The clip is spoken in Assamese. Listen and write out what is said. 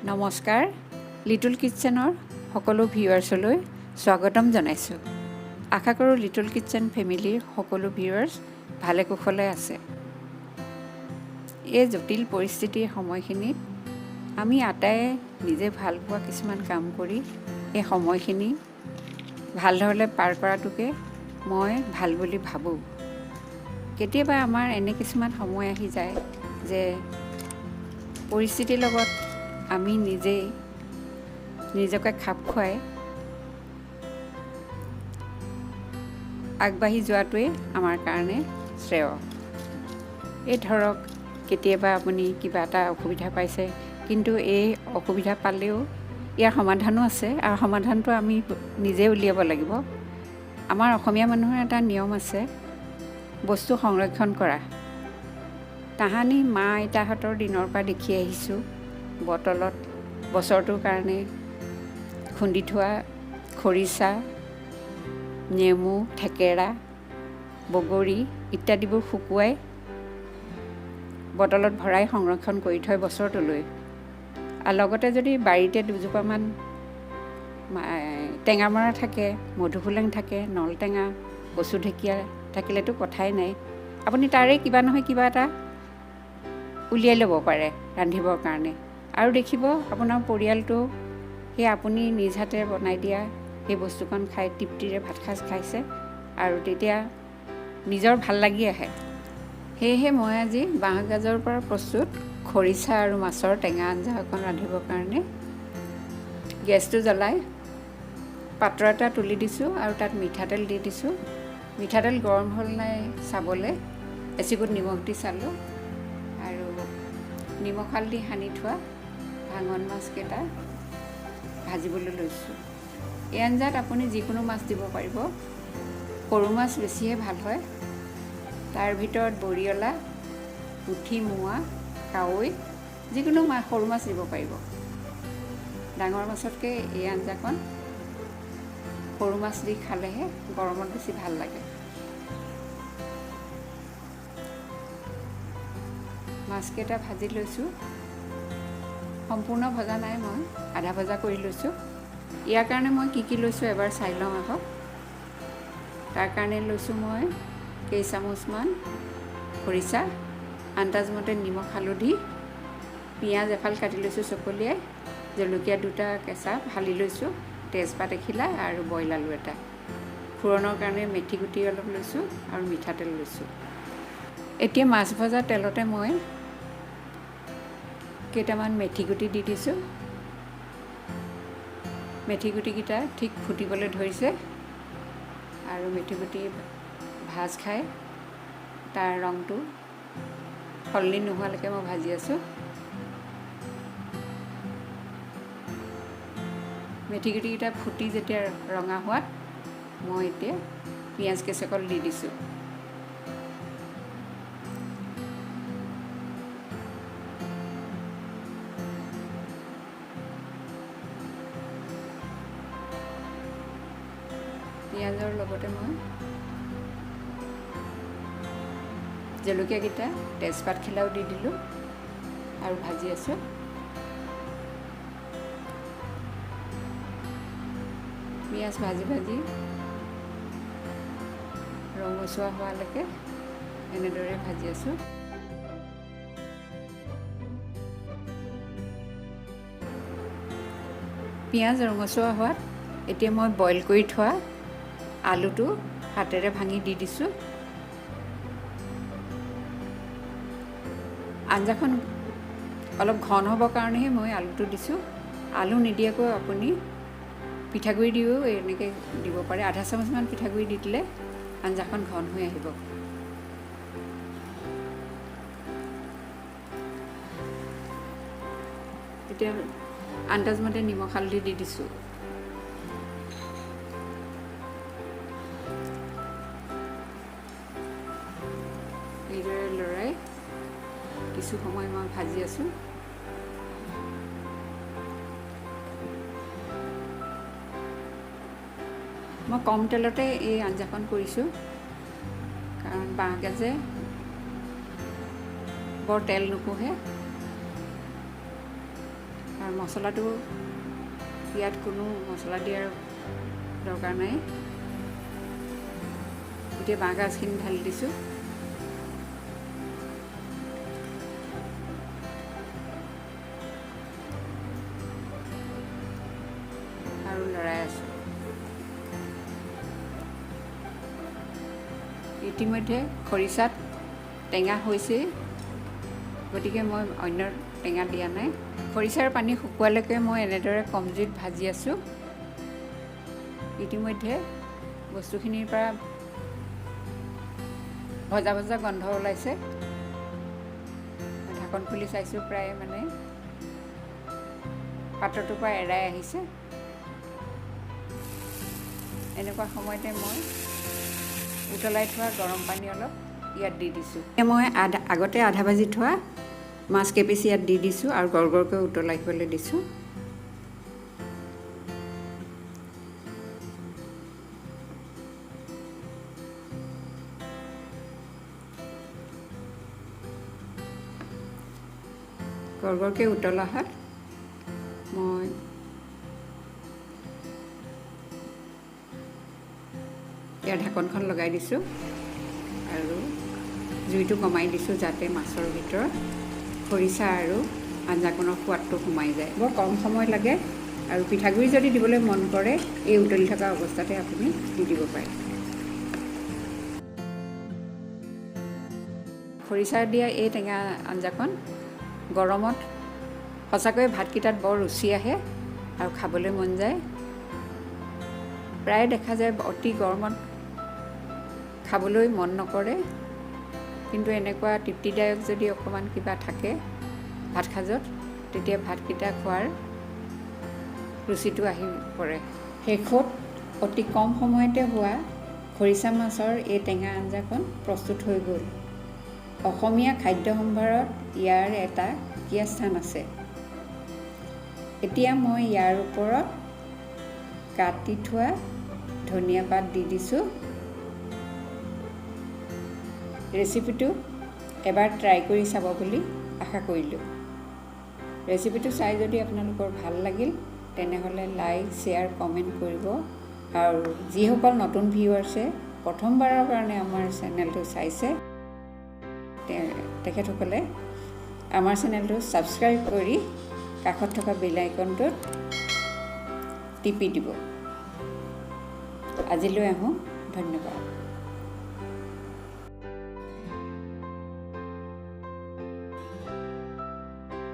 নমস্কাৰ, লিটল কিটচেনৰ সকলো ভিউৱাৰ্ছলৈ স্বাগতম জনাইছোঁ। আশা কৰোঁ লিটল কিটচেন ফেমিলিৰ সকলো ভিউৱাৰ্ছ ভালে কুশলে আছে। এই জটিল পৰিস্থিতিৰ সময়খিনিত আমি আটায়ে নিজে ভাল পোৱা কিছুমান কাম কৰি এই সময়খিনি ভাল ধৰণে পাৰ কৰাটোকে মই ভাল বুলি ভাবোঁ। কেতিয়াবা আমাৰ এনে কিছুমান সময় আহি যায় যে পৰিস্থিতিৰ লগত আমি নিজেই নিজকে খাপ খুৱাই আগবাঢ়ি যোৱাটোৱেই আমাৰ কাৰণে শ্ৰেয়। এই ধৰক, কেতিয়াবা আপুনি কিবা এটা অসুবিধা পাইছে, কিন্তু এই অসুবিধা পালেও ইয়াৰ সমাধানো আছে আৰু সমাধানটো আমি নিজে উলিয়াব লাগিব। আমাৰ অসমীয়া মানুহৰ এটা নিয়ম আছে, বস্তু সংৰক্ষণ কৰা। তাহানি মা আইতাহঁতৰ দিনৰ পৰা দেখি আহিছোঁ, বটলত বছৰটোৰ কাৰণে খুন্দি থোৱা খৰিচা, নেমু, থেকেৰা, বগৰী ইত্যাদিবোৰ শুকুৱাই বটলত ভৰাই সংৰক্ষণ কৰি থয় বছৰটোলৈ। আৰু লগতে যদি বাৰীতে দুজোপামান টেঙামৰা থাকে, মধুসোলেং থাকে, নলটেঙা, কচু ঢেকীয়া থাকিলেতো কথাই নাই। আপুনি তাৰে কিবা নহয় কিবা এটা উলিয়াই ল'ব পাৰে ৰান্ধিবৰ কাৰণে আৰু দেখিব আপোনাৰ পৰিয়ালটো সেই আপুনি নিজ হাতেৰে বনাই দিয়া সেই বস্তুকণ খাই তৃপ্তিৰে ভাতসাঁজ খাইছে আৰু তেতিয়া নিজৰ ভাল লাগি আহে। সেয়েহে মই আজি বাঁহগাজৰ পৰা প্ৰস্তুত খৰিচা আৰু মাছৰ টেঙা আঞ্জা অকণ ৰান্ধিবৰ কাৰণে গেছটো জ্বলাই পাত্ৰ এটা তুলি দিছোঁ আৰু তাত মিঠাতেল দি দিছোঁ। মিঠাতেল গৰম হ'ল নাই চাবলৈ এচিকুট নিমখ দি চালোঁ আৰু নিমখ হালধি সানি থোৱা ভাঙন মাছকেইটা ভাজিবলৈ লৈছোঁ। এই আঞ্জাত আপুনি যিকোনো মাছ দিব পাৰিব, সৰু মাছ বেছিহে ভাল হয়। তাৰ ভিতৰত বৰিয়লা, পুঠি, মোৱা, কাৱৈ যিকোনো মাছ, সৰু মাছ দিব পাৰিব। ডাঙৰ মাছতকৈ এই আঞ্জাকণ সৰু মাছ দি খালেহে গৰমত বেছি ভাল লাগে। মাছকেইটা ভাজি লৈছোঁ, সম্পূৰ্ণ ভজা নাই, মই আধা ভজা কৰি লৈছোঁ। ইয়াৰ কাৰণে মই কি কি লৈছোঁ এবাৰ চাই লওঁ আহক। তাৰ কাৰণে লৈছোঁ মই কেইচামুচমান খৰিচা, আন্দাজমতে নিমখ, হালধি, পিঁয়াজ এফাল কাটি লৈছোঁ চকলিয়াই, জলকীয়া দুটা কেঁচা ফালি লৈছোঁ, তেজপাত এখিলা আৰু বইল আলু এটা। ফোৰণৰ কাৰণে মেথি গুটি অলপ লৈছোঁ আৰু মিঠাতেল লৈছোঁ। এতিয়া মাছ ভজা তেলতে মই কেইটামান মেথি গুটি দি দিছোঁ। মেথি গুটিকেইটা ঠিক ফুটিবলৈ ধৰিছে আৰু মেথি গুটি ভাজ খাই তাৰ ৰংটো সলনি নোহোৱালৈকে মই ভাজি আছোঁ। মেথি গুটিকেইটা ফুটি যেতিয়া ৰঙা হোৱাত মই এতিয়া পিঁয়াজ কেইচকল দি দিছোঁ। পিঁয়াজৰ লগতে মই জলকীয়াকেইটা, তেজপাতখিলাও দি দিলোঁ আৰু ভাজি আছোঁ। পিঁয়াজ ভাজি ভাজি ৰঙচুৱা হোৱালৈকে এনেদৰে ভাজি আছোঁ। পিঁয়াজ ৰঙচুৱা হোৱাত এতিয়া মই বইল কৰি থোৱা আলুটো হাতেৰে ভাঙি দি দিছোঁ। আঞ্জাখন অলপ ঘন হ'বৰ কাৰণেহে মই আলুটো দিছোঁ। আলু নিদিয়াকৈ আপুনি পিঠাগুড়ি দিও এনেকৈ দিব পাৰে। আধা চামুচমান পিঠাগুড়ি দি দিলে আঞ্জাখন ঘন হৈ আহিব। এতিয়া আন্দাজমতে নিমখ হালধি দি দিছোঁ। এইদৰে লৰাই কিছু সময় মই ভাজি আছোঁ। মই কম তেলতে এই আঞ্জাখন কৰিছোঁ, কাৰণ বাঁহগাজে বৰ তেল নোশোহে। আৰু মছলাটো ইয়াত কোনো মছলা দিয়াৰ দৰকাৰ নাই। এতিয়া বাঁহগাজখিনি ঢালি দিছোঁ। আৰু লৰাই আছোঁ। ইতিমধ্যে খৰিচাত টেঙা হৈছে, গতিকে মই অন্য টেঙা দিয়া নাই। খৰিচাৰ পানী শুকোৱালৈকে মই এনেদৰে কম জুইত ভাজি আছোঁ। ইতিমধ্যে বস্তুখিনিৰ পৰা ভজা ভজা গোন্ধ ওলাইছে। ঢাকন খুলি চাইছোঁ, প্ৰায় মানে পাত্ৰটোৰ পৰা এৰাই আহিছে। এনেকুৱা সময়তে মই উতলাই থোৱা গৰম পানী অলপ ইয়াত দি দিছোঁ। মই আগতে আধা ভাজি থোৱা মাছ কেইপিচ ইয়াত দি দিছোঁ আৰু গৰগৰকৈ উতলাই আহিবলৈ দিছোঁ। গৰগৰকৈ উতলাহাত মই ইয়াৰ ঢাকনখন লগাই দিছোঁ আৰু জুইটো কমাই দিছোঁ, যাতে মাছৰ ভিতৰত খৰিচা আৰু আঞ্জাকণৰ সোৱাদটো সোমাই যায়। বৰ কম সময় লাগে আৰু পিঠাগুড়ি যদি দিবলৈ মন কৰে এই উতলি থকা অৱস্থাতে আপুনি দি দিব পাৰে। খৰিচা দিয়া এই টেঙা আঞ্জাকণ গৰমত সঁচাকৈয়ে ভাতকেইটাত বৰ ৰুচি আহে আৰু খাবলৈ মন যায়। প্ৰায় দেখা যায় অতি গৰমত খাবলৈ মন নকৰে, কিন্তু এনেকুৱা তৃপ্তিদায়ক যদি অকণমান কিবা থাকে ভাত সাজত, তেতিয়া ভাতকেইটা খোৱাৰ ৰুচিটো আহি পৰে। শেষত অতি কম সময়তে হোৱা খৰিচা মাছৰ এই টেঙা আঞ্জাকণ প্ৰস্তুত হৈ গ'ল। অসমীয়া খাদ্য সম্ভাৰত ইয়াৰ এটা সুকীয়া স্থান আছে। এতিয়া মই ইয়াৰ ওপৰত কাটি থোৱা ধনিয়া পাত দি দিছোঁ। ৰেচিপিটো এবাৰ ট্ৰাই কৰি চাব বুলি আশা কৰিলোঁ। ৰেচিপিটো চাই যদি আপোনালোকৰ ভাল লাগিল তেনেহ'লে লাইক, শ্বেয়াৰ, কমেণ্ট কৰিব। আৰু যিসকল নতুন ভিউৱাৰ্ছে প্ৰথমবাৰৰ কাৰণে আমাৰ চেনেলটো চাইছে, তেখেতসকলে আমাৰ চেনেলটো ছাবস্ক্ৰাইব কৰি কাষত থকা বেল আইকনটোত টিপি দিব। আজিলৈ আহোঁ, ধন্যবাদ।